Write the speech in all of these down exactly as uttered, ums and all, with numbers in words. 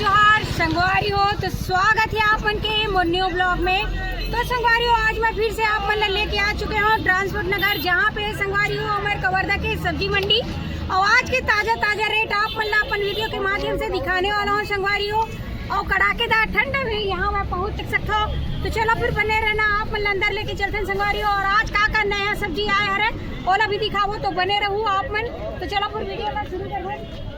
जोहार संगवारी हो, तो स्वागत है आप मन के मोर न्यू ब्लॉग में। तो संगवारी हो, आज मैं फिर से आप मन ला लेके आ चुके हूँ ट्रांसपोर्ट नगर, जहाँ पे संगवारी हो हमर कवर्धा के सब्जी मंडी, और आज के ताजा ताजा रेट आप मन ला अपन वीडियो के माध्यम से दिखाने वाला हूँ संगवारी हो। और कड़ाकेदार ठंड में यहाँ मैं पहुँच सकता हूँ, तो चलो फिर बने रहना, आप मन ला अंदर लेके चलते हैं संगवारी हो। और आज का का नया सब्जी आए हरे ओला भी दिखाओ, तो बने रहू आप मन। तो चलो फिर वीडियो ला शुरू करबो।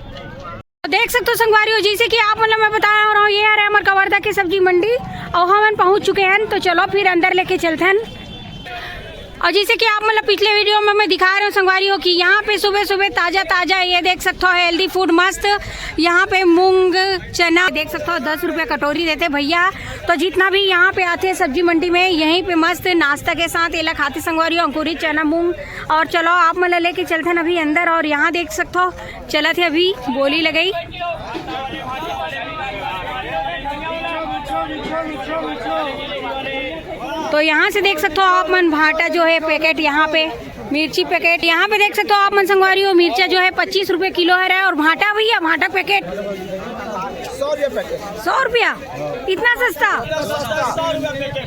तो देख सकते हो संगवारी हो, जैसे कि आप मन ला मैं बता रहा हूँ, ये हरे हमर कवर्धा के सब्जी मंडी और हमन पहुँच चुके हैं। तो चलो फिर अंदर लेके चलते हैं। और जैसे कि आप मतलब पिछले वीडियो में मैं दिखा रहे हूँ संगवारी हो कि यहाँ पे सुबह सुबह ताजा ताजा, ये देख सकते हो, हेल्दी फूड मस्त। यहाँ पे मूंग, चना देख सकते हो, दस रुपये कटोरी देते भैया। तो जितना भी यहाँ पे आते हैं सब्जी मंडी में, यहीं पे मस्त नाश्ता के साथ एला खाते संगवारी हो, अंकुरित चना, मूंग। और चलो आप मन ला लेके चलते हैं अभी अंदर। और यहाँ देख सकते हो, चलत हे अभी बोली लगई। तो यहाँ से देख सकते हो आप मन, भाटा जो है पैकेट, यहाँ पे मिर्ची पैकेट, यहाँ पे देख सकते हो आप मन संगवारी हो, मिर्चा जो है पच्चीस रुपये किलो हरे। और भाटा भैया, भाटा पैकेट सौ रुपया पैकेट। सौ रुपया, इतना सस्ता। सस्ता।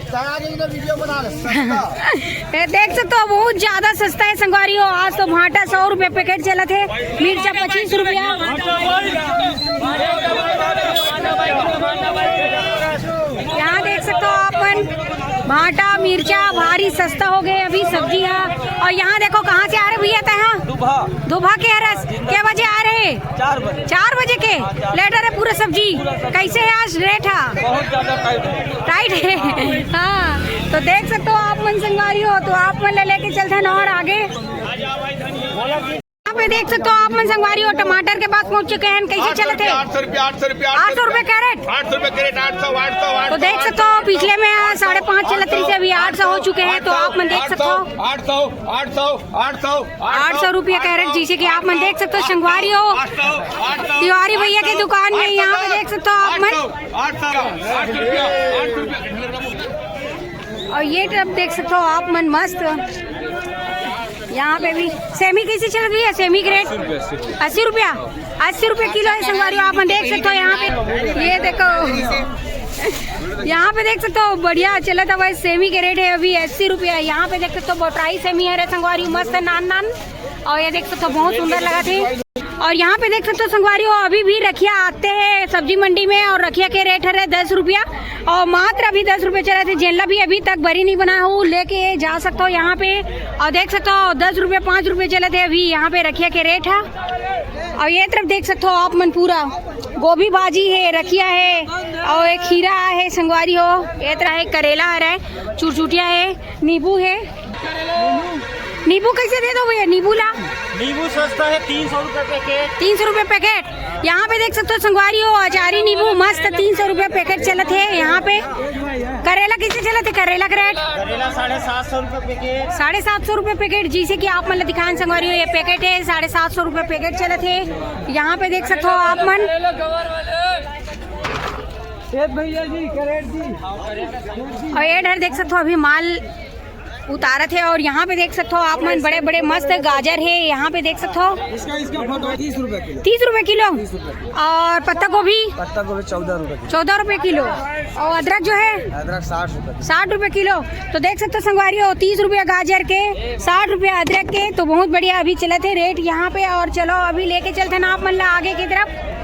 तैयारी में वीडियो बना ले, सस्ता। ये देख सकते हो, बहुत ज्यादा सस्ता है संगवारी हो। आज तो भाटा सौ रुपया पैकेट चलत हे, मिर्चा पच्चीस रुपया। यहाँ देख सकते हो आप मन, भाटा मिर्चा भारी सस्ता हो गए अभी सब्जी है। और यहाँ देखो, कहाँ से आ रहे भैया तैं? दुबहा। दुबहा के हरस, के बजे आ रहे? चार बजे। चार बजे के? हाँ, चार। लेट आ रहे पूरा सब्जी। पूरा सब्जी। कैसे है आज रेट है? बहुत ज्यादा टाइट है। टाइट है। हाँ, तो देख सकते हो आप मन संगवारी हो, तो आप मन ले लेके चलते हैं और आगे। यहाँ पे देख सकते हो आप मन संगवारी हो, टमाटर के पास पहुँच चुके हैं। कैसे चलत हे? आठ सौ रुपया, आठ सौ रुपया, आठ सौ रुपया कैरेट? आठ सौ रुपया कैरेट, आठ सौ, आठ सौ, आठ सौ। तो देख सकते हो, पिछले में साढ़े पाँच चलत रही से, अभी आठ सौ हो चुके हैं। तो आप मन देख सकते हो, आठ सौ, आठ सौ, आठ सौ, आठ सौ रुपया कैरेट, जैसे कि आप मन देख सकते हो, संगवारी हो, आठ सौ, आठ सौ, तिवारी भैया के दुकान में, यहाँ पे देख सकते हो आप मन। आठ सौ, आठ सौ, आठ सौ रुपया, आठ सौ रुपया। और ये तरफ देख सकते हो आप मन मस्त, यहाँ पे भी सेमी कैसे चल रही है? सेमी के रेट अस्सी रुपया, अस्सी रुपया किलो है संगवारी हो। आप मन देख सकते हो यहाँ पे, ये देखो, यहाँ पे देख सकते हो बढ़िया चलत हे भाई, सेमी के रेट है अभी अस्सी रुपया। यहाँ पे देख सकते हो बोटराई सेमी है रे संगवारी, मस्त है, नान नान। और ये देख सकते हो बहुत सुंदर लगत हे। और यहाँ पे देख सकते हो संगवारी हो, अभी भी रखिया आते हैं सब्जी मंडी में और रखिया के रेट हरे दस रुपया और मात्र अभी दस रुपये चलत हे। जेनला भी अभी तक बरी नहीं बना हो, लेके जा सकते हो यहाँ पे। और देख सकते हो दस रुपये, पाँच रुपये चलत हे अभी यहाँ पे रखिया के रेट है। और ये तरफ देख सकते हो आप मन, पूरा गोभी भाजी है, रखिया है और एक खीरा है संगवारी हो। ये तरह है, करेला हरे, चुरचुटिया है, नींबू है। नींबू कैसे दे दो भैया, नींबू ला? नींबू सस्ता है, तीन सौ रुपये पैकेट। तीन सौ रुपये पैकेट। यहाँ पे देख सकते हो संगवारी हो, अचारी नींबू मस्त, तीन सौ रुपये पैकेट चलत हे यहाँ पे। करेला कैसे चलत हे? करेला के रेट? करेला साढ़े सात सौ रुपये पैकेट। साढ़े सात सौ रुपये पैकेट, जैसे कि आप मन ला दिखान संगवारी हो, ये पैकेट है, साढ़े सात सौ रुपये पैकेट चलत हे। यहाँ पे देख सकते हो आप मन, ए भैया जी, करेट जी। और ये डर देख सकते हो, अभी माल उतारत हे। और यहाँ पे देख सकते हो आप मन, बड़े बड़े मस्त गाजर है, यहाँ पे देख सकते हो। इसका, इसका फोटो तीस रुपए किलो। तीस रुपए किलो। तीस रुपए किलो। और पत्ता गोभी? पत्ता गोभी चौदह रुपए किलो। चौदह रुपए किलो। और अदरक जो है? अदरक साठ रुपए किलो। साठ रुपए किलो। तो देख सकते हो संगवारी हो, तीस रुपया गाजर के, साठ रुपया अदरक के, तो बहुत बढ़िया अभी चलत हे रेट यहाँ पे। और चलो अभी लेके चलते हैं ना आप मन ला आगे की तरफ।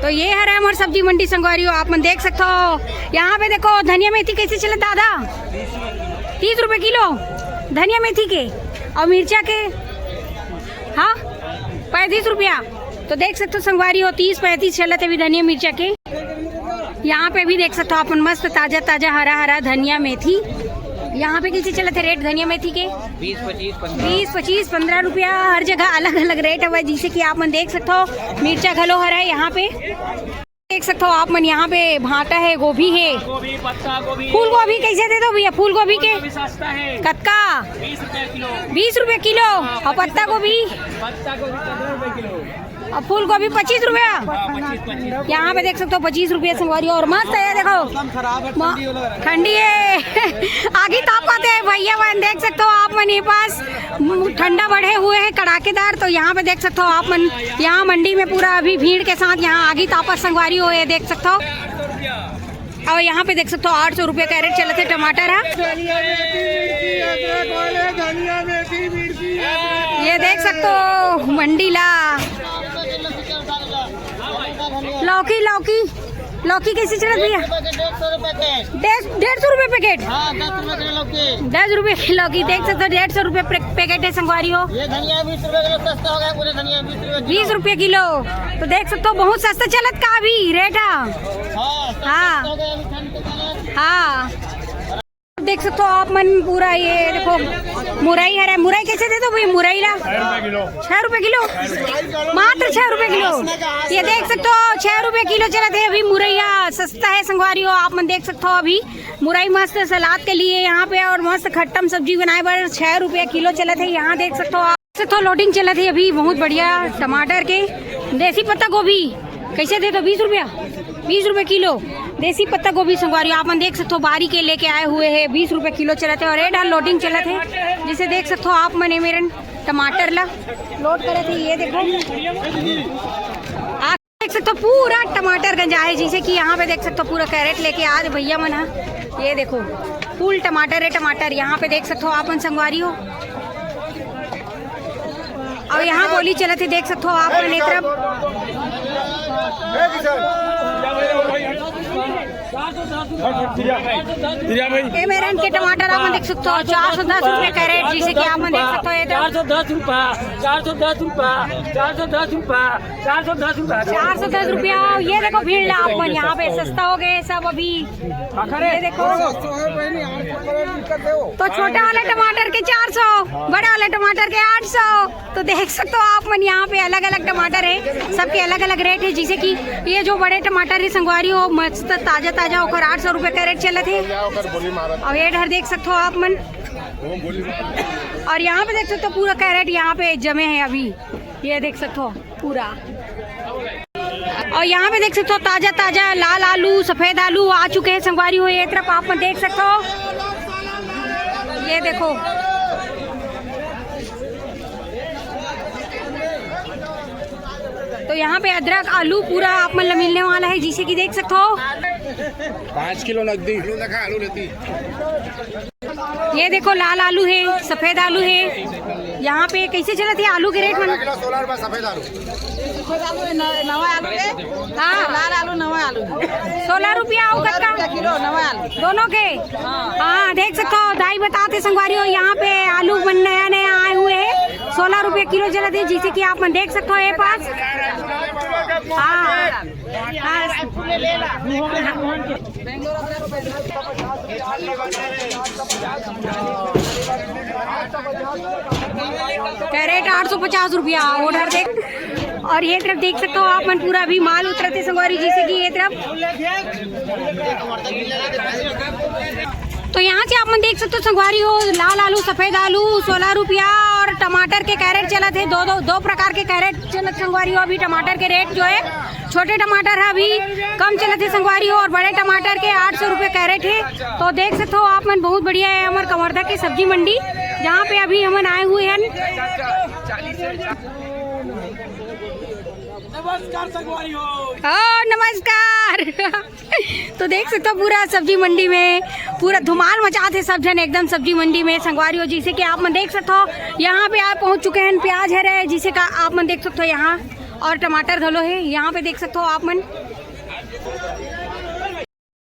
तो ये हरे हमर सब्जी मंडी संगवारी हो, आप मन देख सकते हो। यहाँ पे देखो धनिया मेथी कैसे चलत दादा, तीस रुपये किलो धनिया मेथी के, और मिर्चा के, हाँ, पैंतीस रुपया। तो देख सकते हो संगवारी हो, तीस पैंतीस चलत हे अभी धनिया मिर्चा के। यहाँ पे भी देख सकते हो आप मन, मस्त ताजा ताजा हरा हरा धनिया मेथी। यहाँ पे कैसे चलत हे रेट धनिया मेथी के? बीस पच्चीस पन्द्रह। बीस पच्चीस पन्द्रह रुपया, हर जगह अलग अलग रेट हवय, जैसे कि आप मन देख सकते हो। मिर्चा घलो हरा है यहाँ पे, देख सकते हो आप मन। यहाँ पे भाटा है, गोभी है, गोभी, पत्ता गोभी, फूल गोभी कैसे दे दो भैया? फूल गोभी के? गोभी सस्ता है, कतका? बीस रुपया किलो। बीस रुपया किलो। और पत्ता गोभी? पत्ता गोभी पन्द्रह रुपया किलो। अब फूल गोभी पच्चीस रुपया। यहाँ पे देख सकते हो पच्चीस रुपया संगवारी हो। और मस्त है, देखो। मौसम खराब है, म-, ठंडी हो लग रहा है। ठंडी है। आगी तापत हे भैया मन, देख सकते हो आप मन, ये पास म-, ठंडा बढ़े हुए हैं कड़ाकेदार। तो यहाँ पे देख सकते हो आप मन, यहाँ मंडी में पूरा अभी भीड़ के साथ यहाँ आगी तापत संगवारी हो, ये देख सकते हो। और यहाँ पे देख सकते हो आठ सौ रुपया कैरेट चलत हे टमाटर ह। धनिया मेथी मिर्ची अदरक वाले, धनिया मेथी मिर्ची अदरक। ये देख सकते हो मंडी ला। लौकी, लौकी, लौकी कैसे चलत भैया? डेढ़ सौ रुपए के। डेढ़, डेढ़ सौ रुपए पैकेट। हाँ, दस रुपए किलो लौकी। दस रुपए की लौकी, देख सकते हो डेढ़ सौ रुपए पे-, पैकेट है संगवारी हो। ये धनिया बीस रुपए किलो सस्ता हो गया, पूरे धनिया बीस रुपए किलो। बीस रुपए किलो। तो देख सकते हो बहुत सस्ता चलत का अभी रेट है। हाँ, सब हाँ। सस्ता हो गया अभी ठंड के कारण। हाँ। देख सकते हो आप मन पूरा, ये देखो मुरई हरे, मुरई कैसे देते हो भैया मुरई ला? छह रुपए किलो। छह रुपए किलो, मात्र छह रुपए किलो। ये देख सकते हो छह रुपए किलो चलत हे अभी मुरैया, सस्ता है संगवारी हो। आप मन देख सकते हो अभी मुरई मस्त सलाद के लिए यहाँ पे, और मस्त खट्टम सब्जी बनाए बर छह रुपए किलो चलत हे। यहाँ देख सकते हो आप, सकते हो लोडिंग चलत हे अभी बहुत बढ़िया टमाटर के। देसी पत्ता गोभी कैसे देते हो? बीस रुपया, बीस रुपए किलो। देसी पत्ता गोभी संगवारी हो, आप मन देख सकते हो बारी के लेके आए हुए हैं, बीस रुपए किलो चलत हे। और ये डाल लोडिंग चलत हे, जैसे देख सकते हो आप मन, ये मेरन टमाटर ला लोड करत हे, ये देखो। आप देख सकते हो पूरा टमाटर गंजा है, जैसे कि यहाँ पे देख सकते हो पूरा कैरेट लेके आज भैया मन ह। ये देखो फुल टमाटर है, टमाटर यहाँ पे देख सकते हो आप मन संगवारी हो। और यहाँ गोली चलत हे, देख सकते हो आप मन एक तरफ। प्रिया भाई। ये मेरन के टमाटर आप मन देख सकते हो, चार सौ दस रुपए कैरेट, जैसे कि आप मन देख सकते हो, ये तो चार सौ दस रुपया, चार सौ दस रुपया, चार सौ दस रुपया, चार सौ दस रुपया। चार सौ दस रुपया। ये देखो भीड़ ला आप मन, यहाँ पे सस्ता हो गए सब अभी। ये देखो, तो छोटा वाला टमाटर के चार सौ, बड़ा वाला टमाटर के आठ सौ। तो देख सकते हो आप मन, यहाँ पे अलग-अलग टमाटर है, सबके अलग-अलग रेट है। जैसे कि ये जो बड़े टमाटर है संगवारी हो, मस्त ताजा ताजा, ओकर आठ सौ रुपया कैरेट चलत है। और ये डहर देख सकते हो आप मन, और यहाँ पे देख सकते हो पूरा कैरेट यहाँ पे जमे है अभी, ये देख सकते हो पूरा। और यहाँ पे देख सकते हो ताजा ताजा लाल आलू, सफेद आलू आ चुके हैं संगवारी हो। ये तरफ आप मन देख सकते हो, ये देखो। तो यहाँ पे अदरक आलू पूरा आप मन ला मिलने वाला है, जैसे कि देख सकते हो। पाँच किलो नकदी। आलू देखा, आलू लेती। ये देखो लाल आलू है, सफेद आलू है। यहाँ पे कैसे चलत हे आलू के रेट मन? किलो सोलह रुपया सफेद आलू। सफेद आलू है, न-, नवा आलू है। हाँ। लाल आलू, नवा आलू है। सोलह रुपया अउ कतका? किलो नवा आलू। दोनों के? हाँ। हाँ, देख सकते हो, दाई बताते संगवारी हो, यहाँ पे आलू मन नया नया आए हुए हैं, सोलह रुपया किलो चलत हे, जैसे कि आप मन देख सकते हो ये पास। हाँ। कैरेट आठ सौ पचास रुपया, ऑर्डर देख। और ये तरफ देख सकते हो आप मन, पूरा अभी माल उतरत हे संगवारी, जैसे कि ये तरफ। तो यहाँ से आप मन देख सकते हो संगवारी हो, लाल आलू, सफेद आलू सोलह रुपया, और टमाटर के कैरेट चलत हे, दो, दो, दो प्रकार के कैरेट चलत संगवारी हो। अभी टमाटर के रेट जो है, छोटे टमाटर है अभी कम चलत हे संगवारी हो, और बड़े टमाटर के आठ सौ रुपये कैरेट है। तो देख सकते हो आप मन, बहुत बढ़िया है हमर कवर्धा के सब्जी मंडी, जहाँ पे अभी हमन आए हुए हैं। नमस्कार संगवारी हो। हाँ, नमस्कार। तो देख सकते हो पूरा सब्जी मंडी में पूरा धुमाल मचात हे सब झन एकदम सब्जी मंडी में संगवारी हो। जैसे कि आप मन देख सकते हो, यहाँ पे आप पहुँच चुके हैं, प्याज हरे, जैसे का आप मन देख सकते हो यहाँ, और टमाटर घलो है यहाँ पे, देख सकते हो आप मन।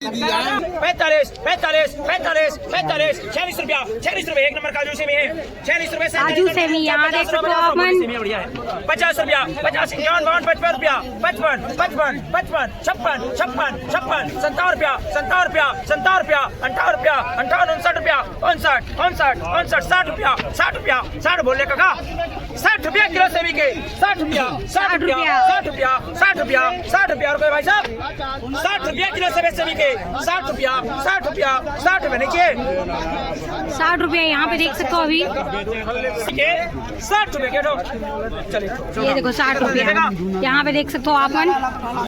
पैंतालीस, पैंतालीस, पैंतालीस, पैंतालीस, छियालीस रुपया, छियालीस रुपया, एक नंबर काजू सेमी है, छियालीस रुपया, काजू सेमी, यहाँ देख सकते हो आप मन। सेमी बढ़िया है, पचास रुपया, पचास, इक्यावन, बावन, पचपन रुपया, पचपन, पचपन, पचपन, छप्पन, छप्पन, छप्पन, संतावन रुपया, संतावन रुपया, संतावन रुपया, अंठावन रुपया, अंठावन, उनसठ रुपया, उनसठ, उनसठ, उनसठ, साठ रुपया, साठ रुपया, साठ बोल ले काका, साठ रुपया किलो सेमी के, साठ रुपया, साठ रुपया, साठ रुपया, साठ रुपया, साठ रुपया, रुको भाई साहब, साठ रुपया किलो सेमी, सेमी के। साठ रुपया, साठ रुपया, साठ रुपया नीचे। साठ रुपया यहाँ पे देख सकते हो अभी। ठीक है, साठ रुपया के ठो। चलिए, ये देखो, साठ रुपया यहाँ पे देख सकते हो आप मन।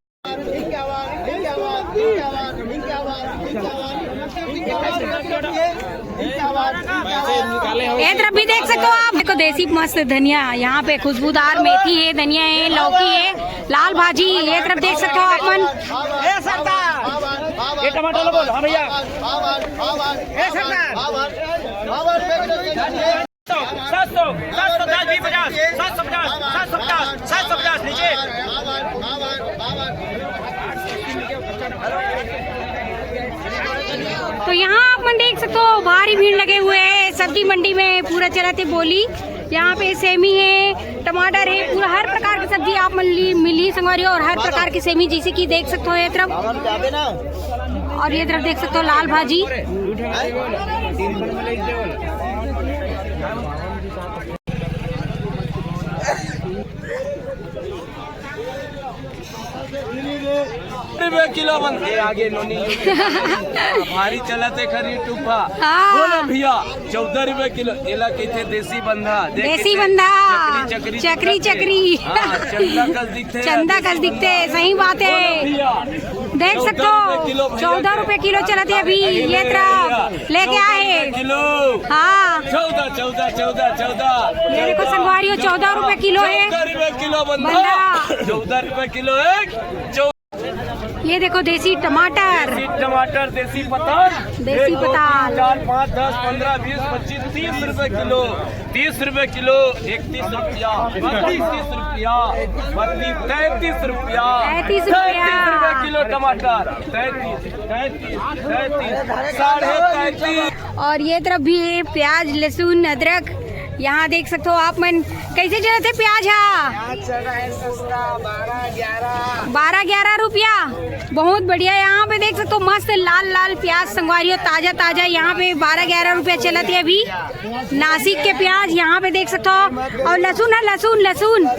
ये तरफ भी देख सकते हो आप, देखो, देसी मस्त धनिया, यहाँ पे खुशबूदार मेथी है, धनिया है, लौकी है, लाल भाजी। ये तरफ देख सकते हो आप मन। ए सरदार, ये टमाटर लो, बोल, हाँ भैया। ए सरदार, सात सौ, सात सौ दस भी पचास, सात सौ पचास, सात सौ पचास, सात सौ पचास नीचे। तो यहाँ आप मन देख सकते हो, भारी भीड़ लगे हुए हैं सब्जी मंडी में। पूरा चलत हे बोली। यहाँ पे सेमी है, टमाटर है, पूरा हर प्रकार की सब्जी आप मन ली मिली संगवारी हो, और हर प्रकार की सेमी, जैसे कि देख सकते हो ये तरफ। और ये तरफ देख सकते हो लाल भाजी। रुपये किलो बनथे। आगे नोनी भारी चलत हे खरी टूफा। हाँ। बोलो भैया, चौदह रुपये किलो। एला कहिथे देसी बंधा। देख देसी किसे बंधा। चकरी, चकरी चकरी, चकरी। हाँ, चंदा कस दिखथे। चंदा कस दिखथे, सही बात है। बोलो भैया, देख सकते हो, चौदह रुपये किलो चलत हे अभी। ये तरफ लेके आए। किलो। हाँ। चौदह, चौदह, चौदह, चौदह। ये देखो संगवारी हो, चौदह रुपये किलो है। चौदह रुपये किलो बंधा। बंधा। चौदह रुपये किलो है। चौ- ये देखो देसी टमाटर। देसी टमाटर, देसी पताल। देसी एक, दो, तीन, पताल। चार, पाँच, दस, पन्द्रह, बीस, पच्चीस, तीस रुपये किलो। तीस रुपये किलो, इकतीस रुपया, बत्तीस रुपया, बत्तीस, तैंतीस रुपया। तैंतीस रुपया। तैंतीस रुपये किलो टमाटर। तैंतीस, तैंतीस, तैंतीस, साढ़े तैंतीस। और ये तरफ भी है प्याज, लहसुन, अदरक। यहाँ देख सकते हो आप मन, कैसे चलत हे प्याज हा? प्याज चल रहा है सस्ता, बारह ग्यारह। बारह ग्यारह रुपया, बहुत बढ़िया। यहाँ पे देख सकते हो मस्त लाल लाल प्याज संगवारी हो, ताजा ताजा। यहाँ पे बारह ग्यारह रुपया चलत हे अभी नासिक के प्याज। यहाँ पे देख सकते हो, और लहसुन है, लहसुन, लहसुन।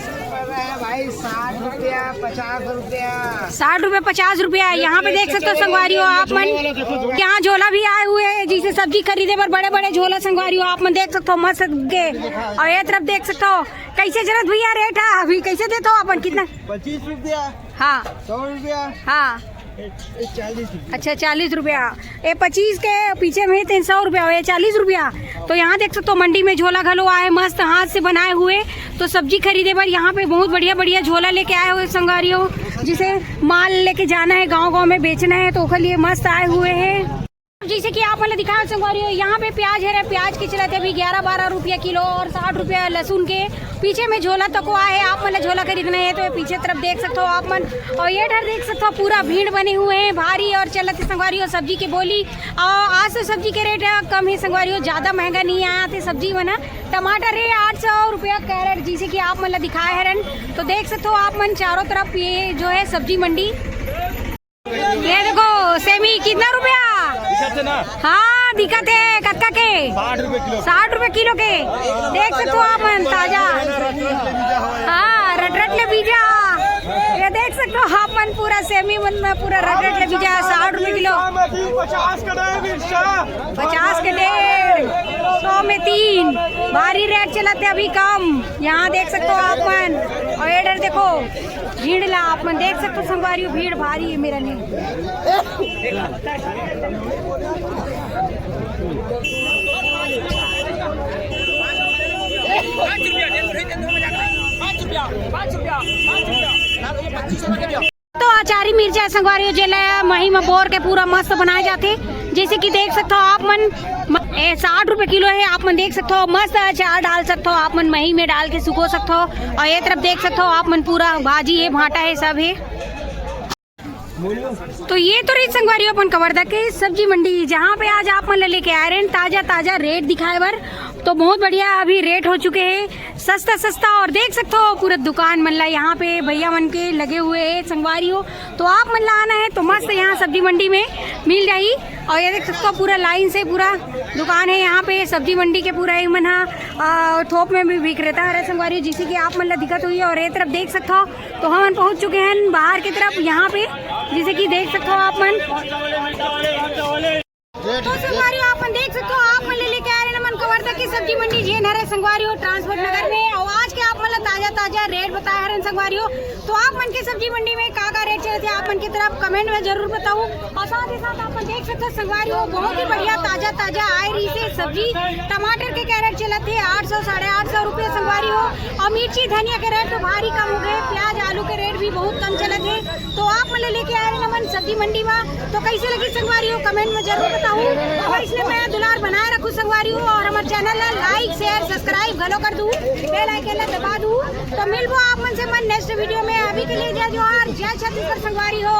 भाई, साठ रुपया, पचास रुपया। साठ रुपया, पचास रुपया। यहाँ पे देख सकते हो संगवारी हो आप मन, यहाँ झोला भी आए हुए हैं, जैसे सब्जी खरीदे बर बड़े बड़े झोला संगवारी हो आप मन देख सकते हो मस्त के। और ये तरफ देख सकते हो कैसे चलत भैया रेट है अभी, कैसे देते हो अपन, कितना? पच्चीस रुपया। हाँ। सौ रुपया। हाँ। चालीस रुपया। अच्छा, चालीस रुपया। ये पच्चीस के पीछे में तीन सौ रुपया, ये चालीस रुपया। तो यहाँ देख सकते हो मंडी में झोला घलो आए, मस्त हाथ से बनाए हुए। तो सब्जी खरीदे बर यहाँ पे बहुत बढ़िया बढ़िया झोला लेके आए हुए संगवारी हो, जिसे माल लेके जाना है, गांव गांव में बेचना है, तो ओकर लिए मस्त आए हुए हैं। जैसे कि आप मन ला दिखाओ संगवारी हो, यहाँ पे प्याज है रे, प्याज के चलत हे अभी ग्यारह बारह रुपया किलो और साठ रुपया लहसुन के। पीछे में झोला तको आहे, आप मन ला झोला खरीदना है तो ये पीछे तरफ देख सकते हो आप मन। और ये डर देख सकते हो, पूरा भीड़ बने हुए हैं भारी और चलत हे संगवारी हो सब्जी के बोली। और आज तो सब्जी के रेट कम है संगवारी हो, ज्यादा महंगा नहीं आया थे सब्जी मन। टमाटर है आठ सौ रुपया कैरेट, जैसे कि आप मन ला दिखाए हरन। तो देख सकते हो आप मन चारों तरफ ये जो है सब्जी मंडी। ये देखो सेमी कितना रुपया? दिखत हे ना? हाँ दिखत हे। कतका के? साठ रुपये किलो। साठ रुपये किलो के। देख सकते हो आप मन ताजा। हाँ, रट रट ले बीजा। ये देख सकते हो आप मन पूरा सेमी मन में पूरा रट रट ले बीजा, साठ रुपये किलो। पचास के डेढ़, पचास के डेढ़, सौ में तीन। भारी रेट चलत हे अभी कम। यहाँ देख सकते हो आप मन। और ये डर देखो भीड़ ला आप मन देख सकते हो संगवारी हो, भीड़ भारी है मेरा नहीं। तो अचारी मिर्चा संगवारी हो, जेला मही में बोर के पूरा मस्त बनाए जाथे। जैसे कि देख सकते हो आप मन, म-, ए, साठ रुपये किलो है, आप मन देख सकते हो, मस्त अचार डाल सकते हो आप मन, मही में डाल के सुखो सकते हो। और ये तरफ देख सकते हो आप मन, पूरा भाजी है, भाटा है, सब है। तो ये तो रही संगवारी हो अपन कवर्धा के सब्जी मंडी, जहाँ पे आज आप मन ला लेके आए रहे हैं ताजा ताजा रेट दिखाए बर। तो बहुत बढ़िया अभी रेट हो चुके हैं सस्ता सस्ता। और देख सकते हो पूरा दुकान मन ला यहाँ पे भैया मन के लगे हुए हैं संगवारी हो। तो आप मन ला आना है तो मस्त यहाँ सब्जी मंडी में मिल जाही। और ये देख सकते हो पूरा लाइन से पूरा दुकान है यहाँ पे सब्जी मंडी के, पूरा एक मन हा, आ, थोक में भी विक्रेता हरे संगवारी हो, जैसे कि आप मन ला दिखत हुई है। और ये तरफ देख सकते हो तो हमन पहुँच चुके हैं बाहर की तरफ। यहाँ पे जैसे कि देख सकते हो आप मन, तो संगवारी हो, आप मन देख सकते हो, आप मन ले लेके आए रहे हमन कवर्धा के सब्जी मंडी, जेन हरे संगवारी हो ट्रांसपोर्ट नगर में। और आज के आप मन ला ताजा ताजा रेट बताए हरे संगवारी हो। तो आप मन के सब्जी मंडी में का का रेट चलत हे, आप मन के तरफ कमेंट में जरूर बताओ। और साथ ही साथ आप मन देख सकते हो संगवारी हो, बहुत ही बढ़िया ताजा ताजा आए रही से सब्जी। टमाटर के कैरेट चलत हे आठ सौ, साढ़े आठ सौ रुपये संगवारी हो। और मिर्ची धनिया के रेट तो भारी कम हो गए, प्याज आलू के रेट भी बहुत कम चलत हे। तो आप मन ले लेके आए रहे हमन सब्जी मंडी में, तो कैसे लगी संगवारी हो कमेंट में जरूर बताओ। और इसलिए मैं दुलार बनाए रखू संगवारी हो, और हमारे चैनल ला लाइक शेयर सब्सक्राइब घलो कर दू, बेल आइकन ला दबा दू। तो मिलबो आप मन से मन नेक्स्ट वीडियो में। अभी के लिए जय जोहार, जय छत्तीसगढ़ संगवारी हो।